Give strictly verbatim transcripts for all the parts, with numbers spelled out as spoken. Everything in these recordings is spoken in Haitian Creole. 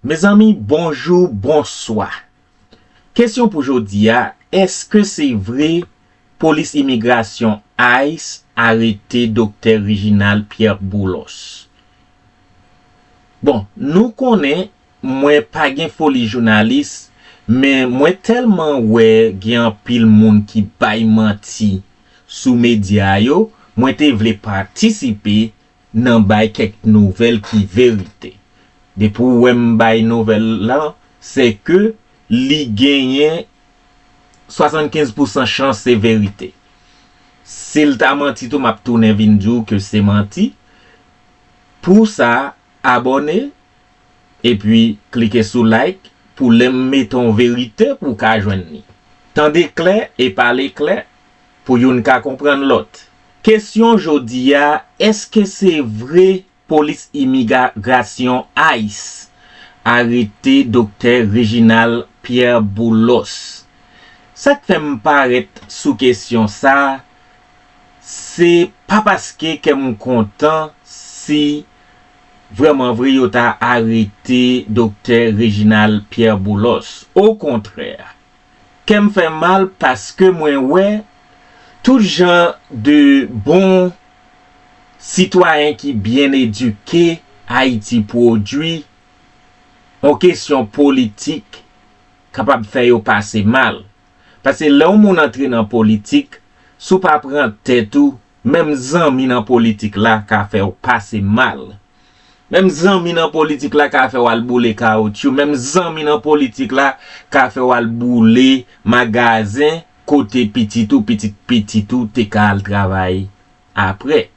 Mezanmi, bonjou, bonswa. Kesyon pou jodi a, èske se vre polis imigrasyon ice arete Doktè Reginald Pierre Boulos? Bon, nou konnen mwen pa gen foli jounalis, men mwen tèlman wè gen anpil moun ki bay manti sou medya yo, mwen te vle patisipe nan bay kèk nouvèl ki verite. Depi w wè m bay nouvèl lan, se ke li genyen swasannkenz pousan chans se verite. Si l ta manti tou, m ap tounen vin di w ke se manti. Pou sa, abòne, epi klike sou like pou lè m mete yon verite pou w ka jwenn li. Tande klè e pale klè pou youn ka konprann lòt. Kesyon jodi a, èske se vre polis imigrasyon ice arete Doktè Reginald Pierre Boulos? Sa k fè m parèt sou kesyon sa a, se pa paske kè m kontan si vrèman vre yo ta arete Doktè Reginald Pierre Boulos. Okontrè, kè m fè mal paske mwen wè tout jan de bon sitwayen ki byen edike Ayiti pwodui yon kesyon politik kapab fè yo pase mal. Paske lè yon moun antre nan politik, si w pa pran tèt ou, menm zanmi nan politik la ka fè w pase mal. Menm zanmi nan politik la ka fè w al boule kawotchou. Menm zanmi nan politik la ka fè w al boule magazen kote pitit ou, pitit pitit ou te ka al travay apre.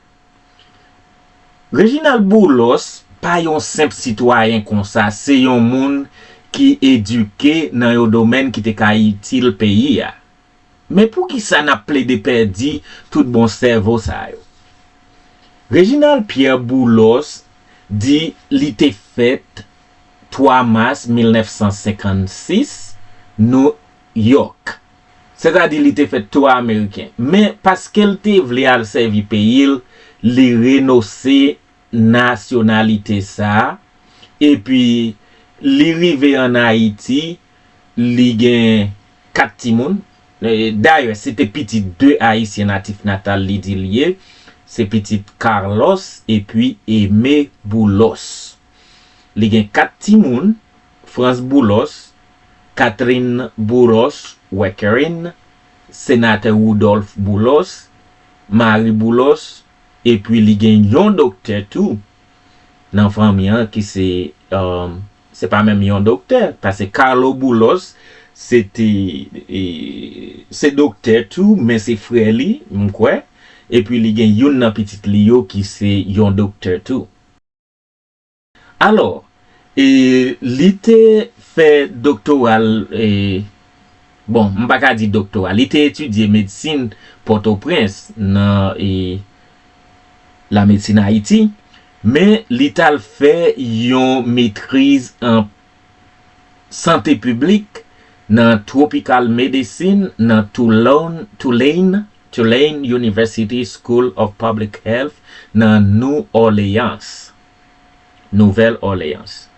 Reginald Boulos pa yon senp sitwayen konsa, se yon moun ki edike nan yon domèn ki te ka itil peyi a. Men poukisa n ap plede pèdi tout bon sèvo sa yo? Reginald Pierre Boulos di li te fèt twa mas mil nèf san senkannsis, New York. Sètadi li te fèt tou ameriken. Men paske l te vle al sèvi peyi l, li renonse nasyonalite sa a, epi li rive ann Ayiti, li gen kat timoun. E, dayè, se te pitit de Ayisyen natif natal li di li ye. Se pitit Carlos epi Aimé Boulos. Li gen kat timoun, Frantz Boulos, Catherine Boulos Wekerin, senatè Rudolph Boulos, Marie Boulos, epi li gen yon doktè tou nan fanmi an ki se, um, se pa menm yon doktè, paske Carlo Boulos se te, e, se doktè tou, men se frè li, m kwè, epi li gen youn nan pitit li yo ki se yon doktè tou. Alò, e, li te fè doktora l, e, bon, m pa ka di doktora, li te etidye medsin Pòtoprens nan, e, la medsin Ayiti, men li t al fè yon metriz an sante piblik nan tropical medicine nan Tulane, Tulane, Tulane University School of Public Health nan New Orleans, Nouvèl Orleans.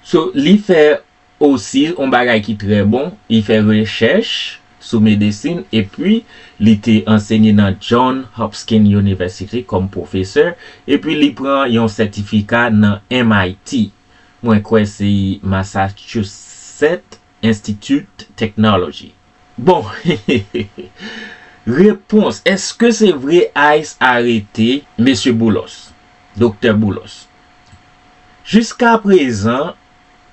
So, li fè osi yon bagay ki trè bon, li fè rechèch sou medesin, epi li te ansenye nan John Hopkins University kòm pwofesè, epi li pran yon sètifika nan M I T. Mwen kwè se Massachusetts Institute Technology. Bon, repons, èske se vre ice arete mesye Boulos, doktè Boulos? Jiskaprezan,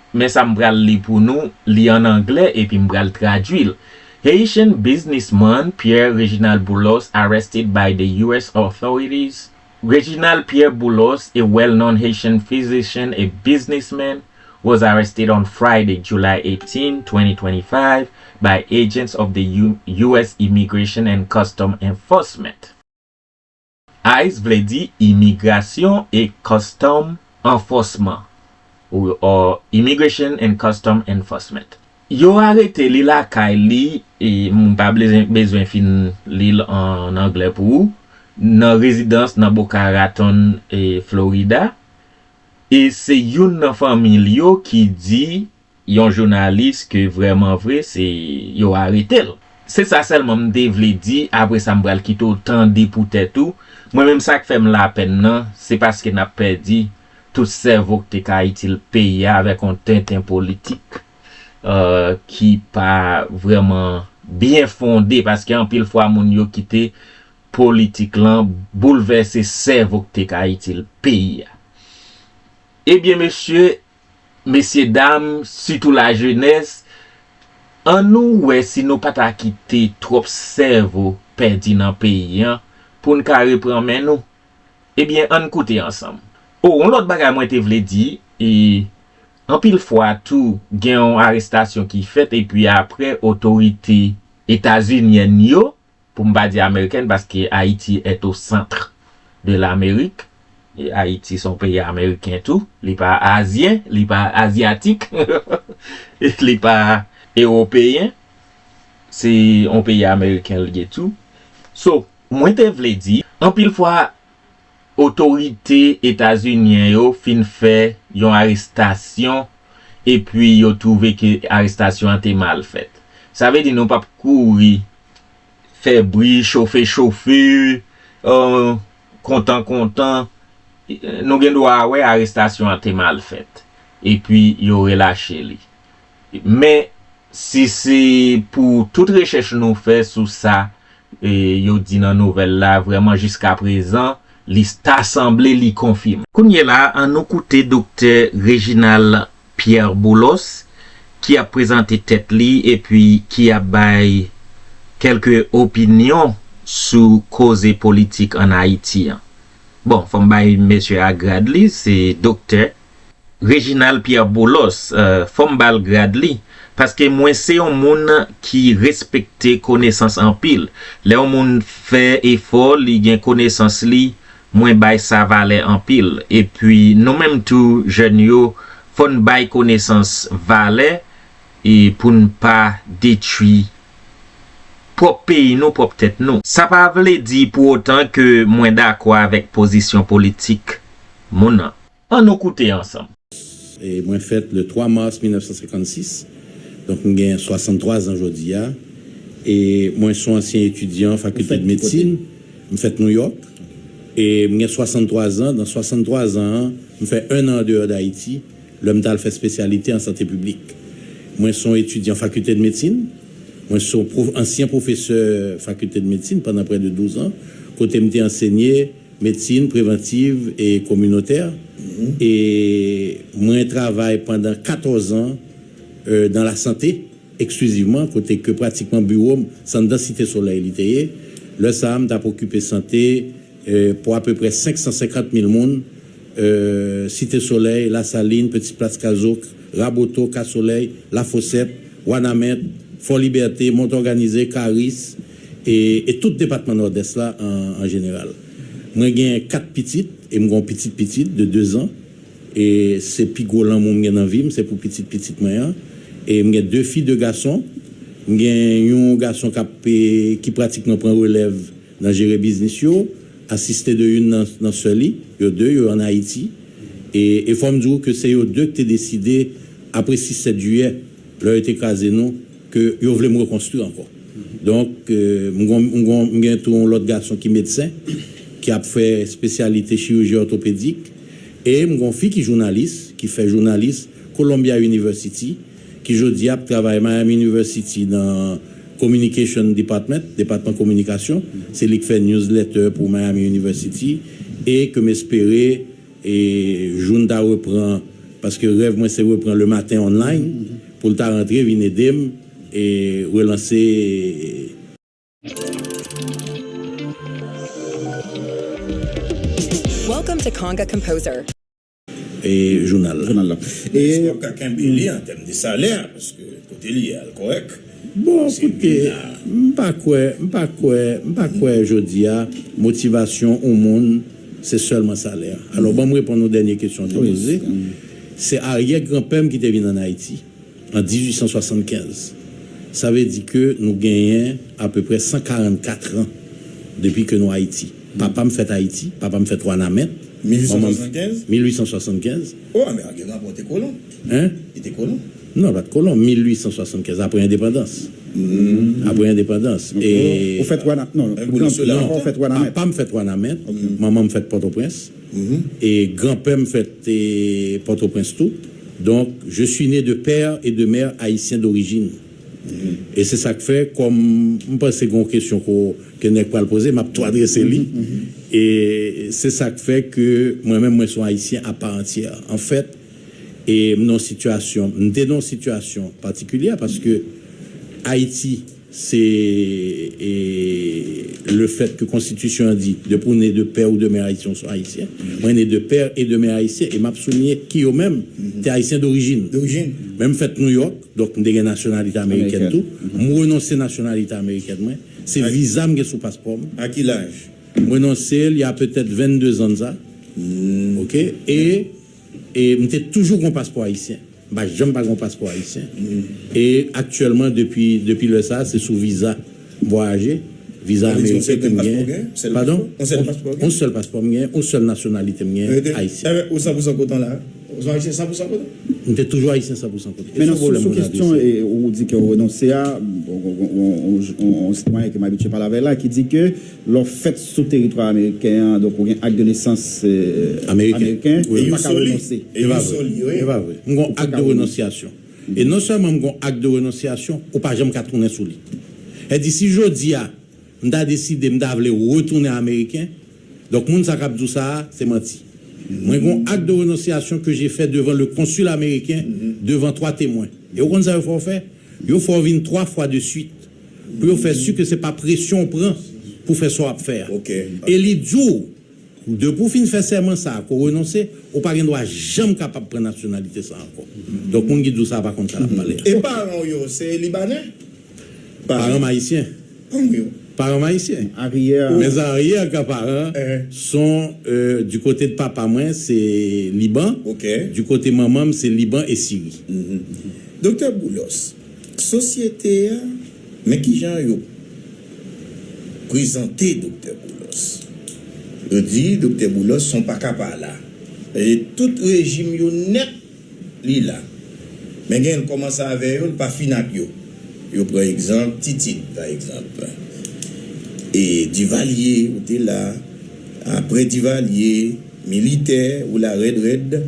men sa m pral li pou nou, li an anglè epi m pral tradui l. Haitian businessman Pierre Reginald Boulos arrested by the U S authorities. Reginald Pierre Boulos, a well-known Haitian physician and businessman, was arrested on Friday, July eighteen, twenty twenty-five, by agents of the U- U S Immigration and Custom Enforcement. ice vle di Imigrasyon e Kòstòm Anfòsman, ou, or Immigration and Custom Enforcement. Yo arete li lakay li, e m pa bezwen, bezwen fin li l an anglè pou ou, nan rezidans nan Boca Raton, e Florida. E se youn nan fanmi l yo ki di yon jounalis ke vrèman vre se yo arete l. Se sa sèlman m te vle di, apre sa m pral kite w tande poutèt ou. Mwen menm sa k fè m lapenn nan, se paske n ap pèdi tout sèvo k te ka itil peyi a avèk yon tenten politik, euh, ki pa vrèman byen fonde, paske anpil fwa moun yo kite politik lan boulvèse sèvo k te ka itil peyi a. Ebyen, mesye, mesye dam, sitou lajenès, ann nou wè si nou pa ta kite twòp sèvo pèdi nan peyi an pou n ka repran men nou. Ebyen, ann koute ansanm. O, yon lòt bagay mwen te vle di, e, anpil fwa tou, gen yon arestasyon ki fèt, epi apre, otorite etazinyèn yo, pou m pa di amerikèn, paske Ayiti est au centre de l'Amérique. E Ayiti se yon peyi ameriken tou. Li pa azyen, li pa azyatik, li pa ewopeyen. Se yon peyi ameriken l ye tou. So, mwen te vle di, anpil fwa, otorite etazinyen yo fin fè yon arestasyon, epi yo twouve ke arestasyon an te mal fèt. Sa vle di nou p ap kouri fè bri, chofe, chofe, euh, kontan, kontan. Nou gen dwa wè arestasyon an te mal fèt. Epi yo relache li. Men, si se pou tout rechèch nou fè sou sa, e, yo di nan nouvèl la, vrèman, jiskaprezan, li ta sanble li konfime. Kounye la, ann nou koute Doktè Reginald Pierre Boulos, ki ap prezante tèt li epi ki ap bay kèlke opinyon sou koze politik ann Ayiti an. Bon, fò m bay mesye a grad li, se doktè Reginald Pierre Boulos, euh, fò m ba l grad li, paske mwen se yon moun ki respekte konesans anpil. Lè yon moun fè efò, li gen konesans li, mwen bay sa valè anpil. Epi nou menm tou, jèn yo, fò n bay konesans valè e pou n pa detwi pwòp peyi nou, pwòp tèt nou. Sa pa vle di pou otan ke mwen dakò avèk pozisyon politik moun nan. Ann nou koute ansanm. E mwen fèt le twa mas mil nèf san senkannsis. Donk, m gen swasanntwa zan jodi a. E mwen se yon ansyen etidyan fakilte de medsin. M fèt Nouyòk. E m gen swasanntwa zan. Nan swasanntwa zan an, m fè en an andeyò d Ayiti, lè m t al fè espesyalite an sante piblik. Mwen se yon etidyan fakilte de medsin. Mwen se yon pwof-, ansyen pwofesè fakilte de medsin pandan prè de douz an, kote m te ansenye medsin prevantiv e kominotè. E mwen travay pandan katòz an, euh, dans la santé, eksklizivman, kote ke pratikman biwo m, se anndan Site Solèy li te ye. Lè sa a, m t ap okipe sante, euh, pou apeprè senk san senkant mil moun, euh, Site Solèy, Lasalin, Petit Place Cazoque, Raboto, Ka Solèy, Lafosèt, Wanament, Fò Libète, Mont Òganize, Karis, e, e tout depatman Nòdès la an, an jeneral. Mwen gen kat pitit, e m gen yon pitit pitit de de zan. E se pi gwo lanmou m gen nan vi m, se pou pitit pitit mwen an. E m gen de fi, de gason. M gen yon gason k ap, e, ki pratikman pran relèv nan jere biznis yo, asiste de youn nan, nan sè li, yo de, yo ann Ayiti. E, e fò m di w ke se yo de ki te deside, apre sis sèt jiyè, lè yo te kraze nou, ke yo vle m rekonstwi ankò. Donk, euh, m gon, m gon, m gen tou yon lòt gason ki medsen, ki ap fè espesyalite chiriji òtopedik, e m gon fi ki jounalis, ki fè jounalis Columbia University, ki jodi a ap travay Miami University nan Communication Department, depatman kominikasyon. Se li k fè newsletter pou Miami University, e ke m espere, e, jou n ta repran, paske rèv mwen se repran le matin online, pou l ta rantre vin ede m, e, relanse Welcome to Conga Composer. E, jounal la. Jounal la. E, èske w ka kenbe li an tèm de salè? Paske kote li ye a, l kòrèk? Bon, koute, m pa kwè, m pa kwè, m pa kwè jodi a, motivasyon yon moun, se sèlman salè. Alò, ban m reponn yon dènye kesyon w te poze. Se aryè granpè m ki te vin ann Ayiti an dizuit san swasannkenz. Sa vle di ke nou genyen apeprè san karannkat an depi ke nou Ayiti. Papa m fèt Ayiti, papa m fèt Wanament, Manman m, mil uit san swasannkenz. Mil uit san swasannkenz. Oh, men gen rapò te kolon. Hein? Li te kolon. Non, pa t kolon, mil uit san swasannkenz, apre endepandans. Apre endepandans. E ou fèt Wanament? Non, non, papa m fèt Wanament, manman m fèt Pòtoprens, e granpè m fèt, e, Pòtoprens tou. Donc, je suis né de père et de mère haïtiens d'origine. E se sa k fè, kòm m panse gen yon kesyon ko, ke nèg pral poze, m ap tou adrese li. E se sa k fè ke mwen menm, mwen se yon Ayisyen à part entière. Anfèt, e m nan yon sitiyasyon, m te nan yon sitiyasyon patikilyè paske Ayiti, se, e, le fèt ke konstitisyon an di, depi w ne de pè ou de mè ayisyen, ou se yon Ayisyen. Mwen ne de pè e de mè ayisyen, e m ap souliye ke yo menm, te Ayisyen dorijin. Men m fèt Nouyòk, donk m te gen nasyonalite amerikèn tou. M renonse nasyonalite amerikèn mwen. Se viza m gen sou paspò m. A ki laj? M renonse l, il y a peut-être vennde zan de sa. Ok? E, e m te toujou gen paspò ayisyen. M pa janm pa gen paspò ayisyen. E aktyèlman, depi, depi lè sa, se sou viza m vwayaje, viza ameriken ke m gen. Padon? Yon sèl paspò m gen, yon sèl nasyonalite m gen, ayisyen. Ou san pou san kotan la? Ou se yon Ayisyen san pou san kotan? M te toujou Ayisyen san pou san kotan. Men nan, sou, sou kesyon, e, ou di ke ou renonse a, yon sitwayen ke m abitye pale avè l la, ki di ke lè w fèt sou teritwa ameriken an, donk ou gen ak de nesans, e, ameriken, ou pa ka renonse. E pa vre. E pa vre. M gen ak de renonsyasyon. E non sèlman m gen ak de renonsyasyon, ou pa janm ka tounen sou li. Sètadi, si jodi a, m ta deside, m ta vle retounen ameriken, donk moun sa k ap di w sa a, se manti. Mwen gen ak de renonsyasyon ke j'ai fait devant le consul américain, devant trois témoins. E ou konn sa yo fè w fè? Yo fè w vin twa fwa de swit pou yo fè si ke se pa presyon w pran pou fè sa w ap fè a. E li di w, depi w fin fè sèman sa a, ke w renonse, ou pa gen dwa janm kapab pran nasyonalite sa a ankò. Donk, moun ki di w sa a pa konn sa l ap pale a. E paran w yo, se Libanè? Paran m ayisyen. Paran m ayisyen. Mes arrière-grands-parents sont, euh, du côté de papa mwen, se Liban. Du côté manman m, se Liban e Siri. Doktè Boulos, sosyete a, men kijan yo prezante Doktè Boulos. Yo di Doktè Boulos se yon pakapala. E tout rejim yo nèt, li la. Men gen l kòmanse avè yo, l pa fin ak yo. Yo pran egzanp Titid, pa egzanp. E Divalye, ou te la. Apre Divalye, militè, ou la rèd rèd.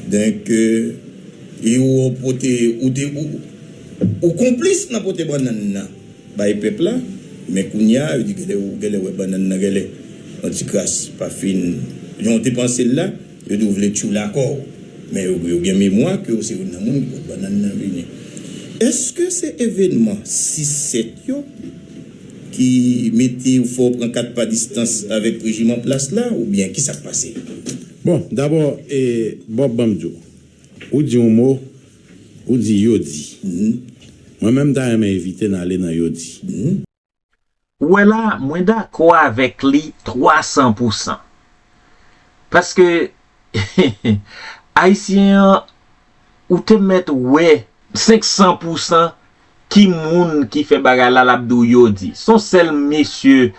Donk, e ou pote, ou te, ou, ou konplis nan pote bannann nan bay pèp la, men kounye a, yo di genlè, ou genlè wè bannann nan genlè yon ti kras pa fin, jan w te panse l la, yo di w vle tchou lakò w. Men yo, yo gen memwa ke w se youn nan moun ki pot bannann nan vini. Èske se evènman sis sèt yo ki mete w, fè w pran kat pa distans avèk rejim an plas la, oubyen kisa k pase? Bon, dabò, e, Bob, ban m di w, ou di yon mo, ou di yo di. Mwen menm, m ta renmen evite n ale nan yo di. Ou wè la, mwen dakò avèk li twa san pou san. Paske, Ayisyen an, ou te mèt wè senk san pou san ki moun ki fè bagay la, l ap di w yo di. Se yon sèl mesye,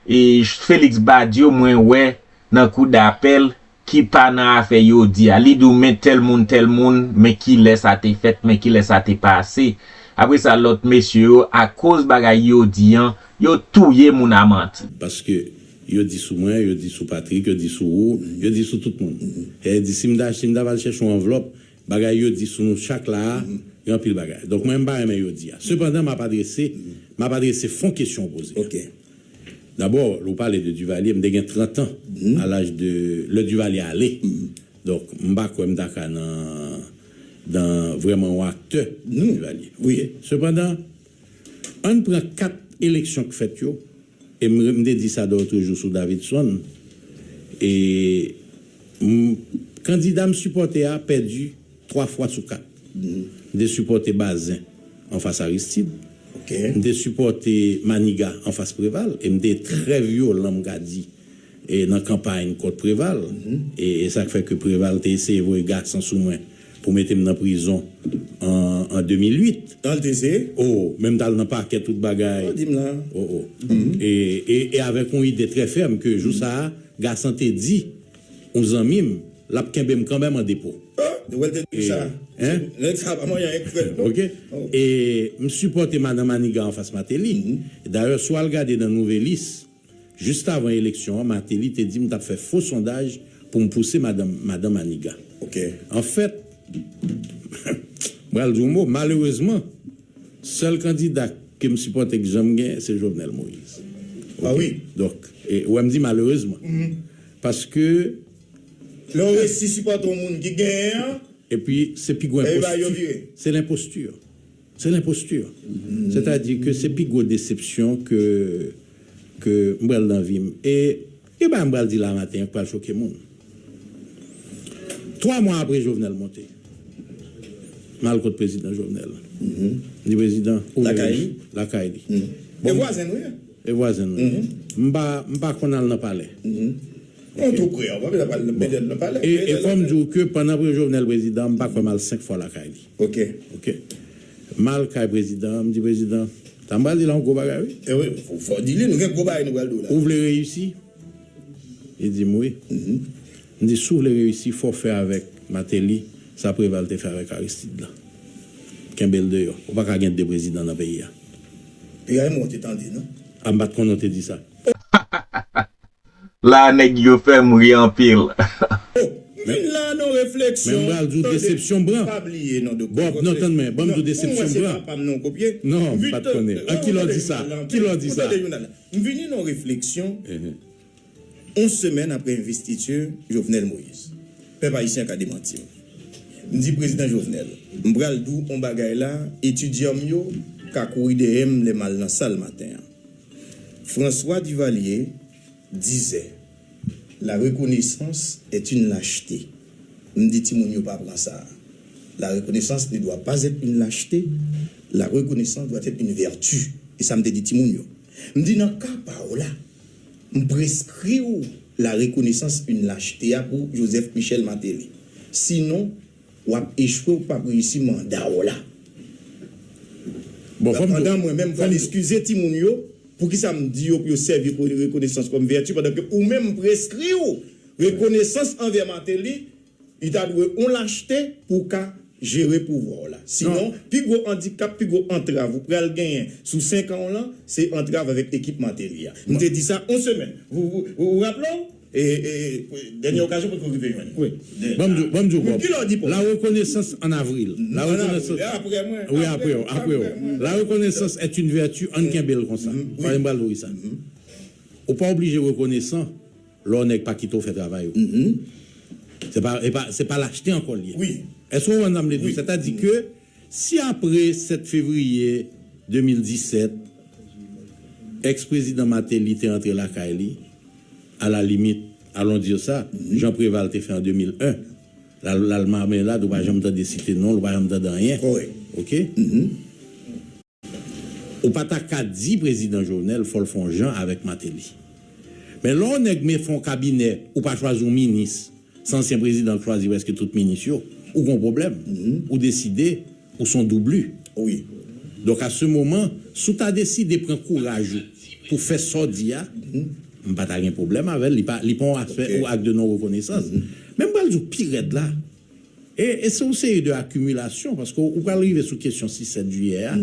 e, Félix Badio, mwen wè nan kou dapèl, ki pa nan afè yo di a. Li di w, men tèl moun, tèl moun, men kilè sa te fèt, men kilè sa te pase. Apre sa, lòt mesye yo, akoz bagay yo di an, yo touye moun a manti. Paske yo di sou mwen, yo di sou Patrick, yo di sou ou, yo di sou tout moun. E di, si m ta, si m ta pral chèche yon anvlòp, bagay yo di sou nou chak la a, gen anpil bagay. Donk, mwen, m pa renmen yo di a. Sepandan, m ap adrese, m ap adrese fon kesyon w poze a. Dabò, lè w pale de Duvalier, m te gen trant an, à l'âge de, lè Duvalier ale. Donk, m pa kwè m ta ka nan, nan vrèman yon aktè Duvalier. Ok? Sepandan, ann pran kat eleksyon k fèt yo, e m, m te di sa dòtrejou sou Davidson, e m, kandida m sipòte a pèdi twa fwa sou kat. M te sipòte Bazin anfas Aristide. M te sipòte Maniga anfas Preval. E m te trè vyolan, m ka di, e nan kanpay kont Preval. E, e sa k fè ke Preval te eseye voye gason sou mwen pou mete m nan prizon an, an de mil uit. An, l te eseye? O, men m t al nan pakè, tout bagay. O, di m la. O, o. E, e, e avèk yon ide trè fèm ke jou sa a, gason te di, yon zanmi m, l ap kenbe m kanmenm an depo. Wèl te di sa. Hein? Nèg sa pa manyen anyen frè l non. Ok. E m sipòte madan Maniga anfas Mateli. Dayè, si w al gade nan Nouvelis, jis avan eleksyon an, Mateli te di m t ap fè fo sondaj pou m pouse madan, madan Maniga. Ok. Anfèt, m pral di yon mo, malerezman, sèl kandida ke m sipòte k janm gen, se Jovenel Moïse. Ah wi. Donk, e, wè m di malerezman. Paske lè w resi sipòte yon moun ki genyen an, epi se pi gwo enposti. Se lenposti. Se lenposti. Sètadi ke se pi gwo desepsyon ke, ke m pral nan vi m. E, e bagay m pral di la maten an k pral choke moun. Twa mwa apre Jovenel monte, m al kot prezidan Jovenel. M di, "Prezidan, ou lakay li?" Lakay li. E vwazen nou ye. E vwazen nou ye. M pa, m pa konn al nan palè. Yon tou prè, w pa bezwen pral nan palè. E, e fò m di w ke pandan pre Jovenel prezidan, m pa kwè m al senk fwa lakay li. Ok. Ok. M al kay prezidan, m di, "Prezidan, sa m pral di la yon gwo bagay, wi." E wi, fò, fò di li, nou gen gwo bagay nou pral di w la. Ou vle reyisi? Li di m wi. M di, "Si w vle reyisi, fò w fè avèk Mateli sa Preval te fè avèk Aristide la. Kenbe l deyò. Ou pa ka gen de prezidan nan peyi a." Piga e mwen w te tande, non? A, m pa t konnen w te di sa. La nèg yo fè m ri anpil. Oh, vin la nan refleksyon. Men m pral di w desepsyon m pran. Pa bliye non, doktè. Bon, non, tann mwen, ban m di w desepsyon m pran. Non, m pa t konnen. An, kilè w di sa? Kilè w di sa? M vini nan refleksyon. Yon semèn apre envestiti Jovenel Moïse. Pèp ayisyen ka demanti m. M di prezidan Jovenel, m pral di w yon bagay la, etidyan m yo ka kouri dèyè m lè m al nan sal maten an. François Duvalier disait, la reconnaissance est une lâcheté. M di timoun yo pa pran sa. La reconnaissance ne doit pas être une lâcheté. La reconnaissance doit être une vertu. E sa m te di timoun yo. M di nan ka pa w la, m preskri w la reconnaissance une lâcheté a pou Joseph Michel Martelly. Sinon, w ap echwe, w p ap reyisi manda w la. Bon, fò m di w, pandan mwen menm, m pral eskize timoun yo, poukisa m di yo pou yo sèvi rekonesans kòm vèti, pandan ke ou menm m preskri w rekonesans anvè Martelly, li ta dwe yon lachte pou w ka jere pouvwa w la. Sinon, pi gwo andikap, pi gwo antrav ou pral genyen sou senk an w lan, se antrav avèk ekip Martelly a. M te di sa yon semèn. Ou, ou, ou, ou raple w? E, e, dènye okazyon pou nou rive jwenn. Wi. Ban m di w, ban m di w, Bob. Kilè w di pou la reconnaissance en avril. La reconnaissance. Apre mwen. Wi, apre w, apre w. La reconnaissance est une vertu, ann kenbe l konsa. Paske m pral di w sa. Ou pa oblije rekonesan lè yon nèg pa kite w fè travay ou. Se pa, se pa, se pa lachte ankò l ye. Èske w konprann sa m vle di w? Sètadi ke si apre sèt fevriye de mil disèt, èks prezidan Martelly te rantre lakay li, a la limit, allons dire ça, jan Préval te fè an de mil en, l al, l al Marmelade, ou pa janm tande site non l, ou pa janm tande anyen. Oke? Ou pa ta ka di prezidan Jovenel fò l fè yon jan avèk Martelly. Men lè yon nèg men fè yon kabinè, ou pa chwazi yon minis, se ansyen prezidan k chwazi prèske tout minis yo, ou gen yon pwoblèm. Ou deside, ou se yon doubli. Wi. Donk, à ce moment, si w ta deside pran kouraj ou pou fè sa w di a, m pa ta gen pwoblèm avè l. Li pa, li pa yon aspè ou ak de non rekonesans. Men m pral di w pi rèd la. E, e se yon seri de akimilasyon, paske ou pral rive sou kesyon sis sèt jiyè a.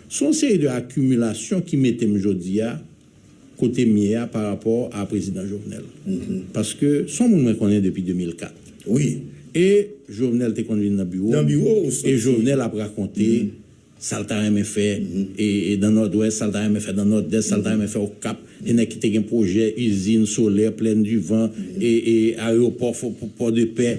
Se yon seri de akimilasyon ki mete m jodi a kote m ye a pa rapò a prezidan Jovenel. Paske se yon moun mwen konnen depi de mil kat. Wi. E Jovenel te konn vin nan biwo m. Nan biwo w soti. E Jovenel ap rakonte sa l ta renmen fè, e, e nan Nòdwès, sa l ta renmen fè nan Nòdès, sa l ta renmen fè Okap, e nèg ki te gen pwojè izin solè, Plaine du Vent, e, e ayewopò Pòdepè.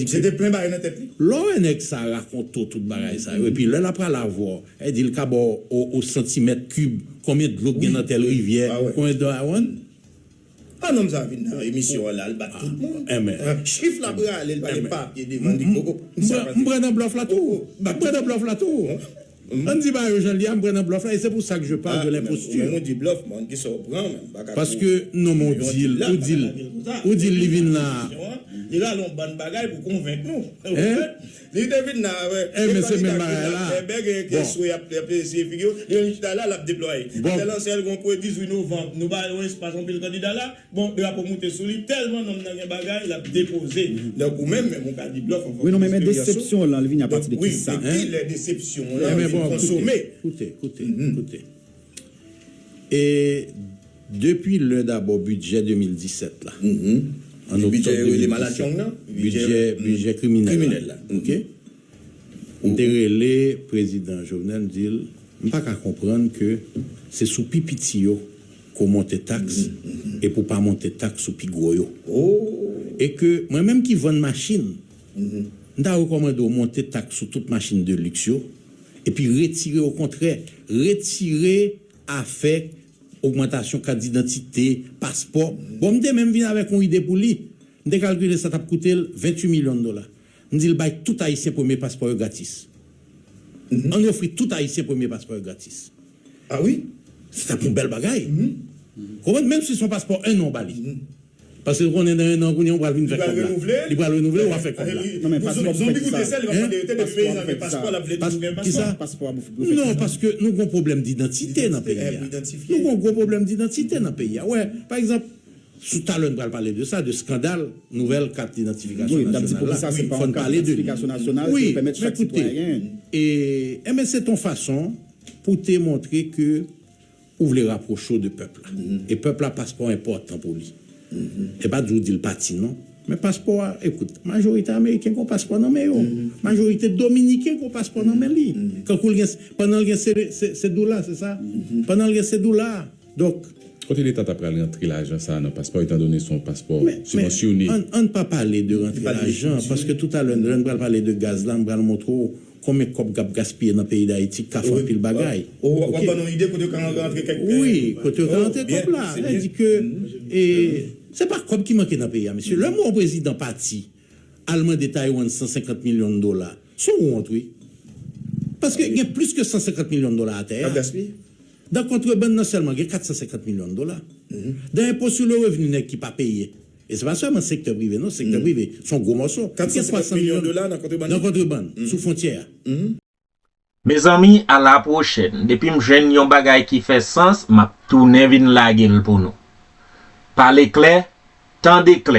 Se te plen bagay nan tèt li. Lè w wè nèg sa rakonte w tout bagay sa yo, epi lè l ap pale avè w, e di l ka ba w o, o santimèt kib, konbyen dlo k gen nan tèl rivyè, konbyen dlo, a, w konprann? A, nonm sa vin nan emisyon an la, l bat tout moun. Chif la prale, l pa gen papye devan li. M pran nan blòf la tou. M pran nan blòf la tou. Ann di bagay yo jan l ye a, m pran nan blòf la, e se pou sa ke je parle de lenpostir. Ou menm ou di blòf, men kisa w pran, men m pa ka. Paske non, men ou di l, ou di l, ou di l li vin la. Li rale yon bann bagay pou konvenk nou. Ou konprann? Li te vin la avèk tout kantite grenn l ap fè, bègè ke swe ap eseye figi yo. Li menm li chita la, l ap deplwaye. Tèl ansè l gen yon pwen dizuit novanm, nou ba yo espas anpil kandida la. Bon, drapo moute sou li, tèlman nonm nan gen bagay, l ap depoze. Donk, ou menm, menm, ou ka di blòf anvan. Wi, non, men, men desepsyon lan, li vini apati de kisa? Donk, wi, de ki lè desepsyon lan vin konsome? Koute, koute, koute. E depi lè dabò bidjè de mil disèt la, an oktòb de mil disèt, bidjè, bidjè kriminèl la, oke? M te rele prezidan Jovenel, m di l, m pa ka konprann ke se sou pi piti yo ke w monte taks e pou w pa monte taks sou pi gwo yo. E ke mwen menm ki vann machin, m ta rekòmande w monte taks sou tout machin de liks yo, epi retire, okontrè, retire afè ogmantasyon kat didantite, paspò. Bon, m te menm vin avèk yon ide pou li. M te kalkile sa t ap koute l venntuit milyon dola. M di l bay tout Ayisyen premye paspò yo gratis. Ann ofri tout Ayisyen premye paspò yo gratis. Ah wi? Se t ap yon bèl bagay. Konprann? Menm si se yon paspò en an w ba li. Paske w konnen nan en an kounye a w pral vin fè kòb la. Li pral renouvle, w a fè kòb la. Non, men paspò pou fè kisa? Zonbi goute sèl, li pa fè verite, depi peyizan gen paspò, l ap vle toujou gen paspò. Paspò a pou fè kisa? Non, paske nou gen yon pwoblèm didantite nan peyi a. Nou gen yon gwo pwoblèm didantite nan peyi a. Wè, pa egzanp, sou talè n pral pale de sa, de eskandal nouvèl kat idantifikasyon nasyonal la. Fò n pale de li. Wi, men koute, e, enben se t on fason pou te montre ke ou vle rapwoche w de pèp la. E pèp la, paspò enpòtan pou li. E pa di w di l pati non. Men paspò a, ekout, majorite ameriken gen paspò nan men yo. Majorite dominiken gen paspò nan men li. Kankou l gen, pandan l gen se, se, se dola, se sa? Pandan l gen se dola. Donk, kote Leta ta pral rantre lajan sa a nan paspò, etandone se yon paspò sibvansyone? Ann, ann pa pale de rantre lajan, paske toutalè, lè n pral pale de gaz la, m pral montre w konbyen kòb k ap gaspiye nan peyi Dayiti, k ka fè anpil bagay. Ou, w ap ban nou ide kote yo ka rantre kèk, wi, kote yo ka rantre kòb la. Sa vle di ke, e, se pa kòb ki manke nan peyi a, mesye. Lè m wè yon prezidan pati, al mande Taiwan san senkant milyon dola, se yon wont, wi. Paske gen plis ke san senkant milyon dola atè a. Nan kontrebann nan sèlman, gen kat san senkant milyon dola. Dan enpo sou le revni nèg ki pa peye. E se pa sèlman sektè prive, non, sektè prive, se yon gwo mòso. Gen swasant milyon dola nan kontrebann, sou fwontyè a. Mezanmi, a la pwochèn. Depi m jwenn yon bagay ki fè sans, m ap tounen vin lage l pou nou. Pale klè, tande klè.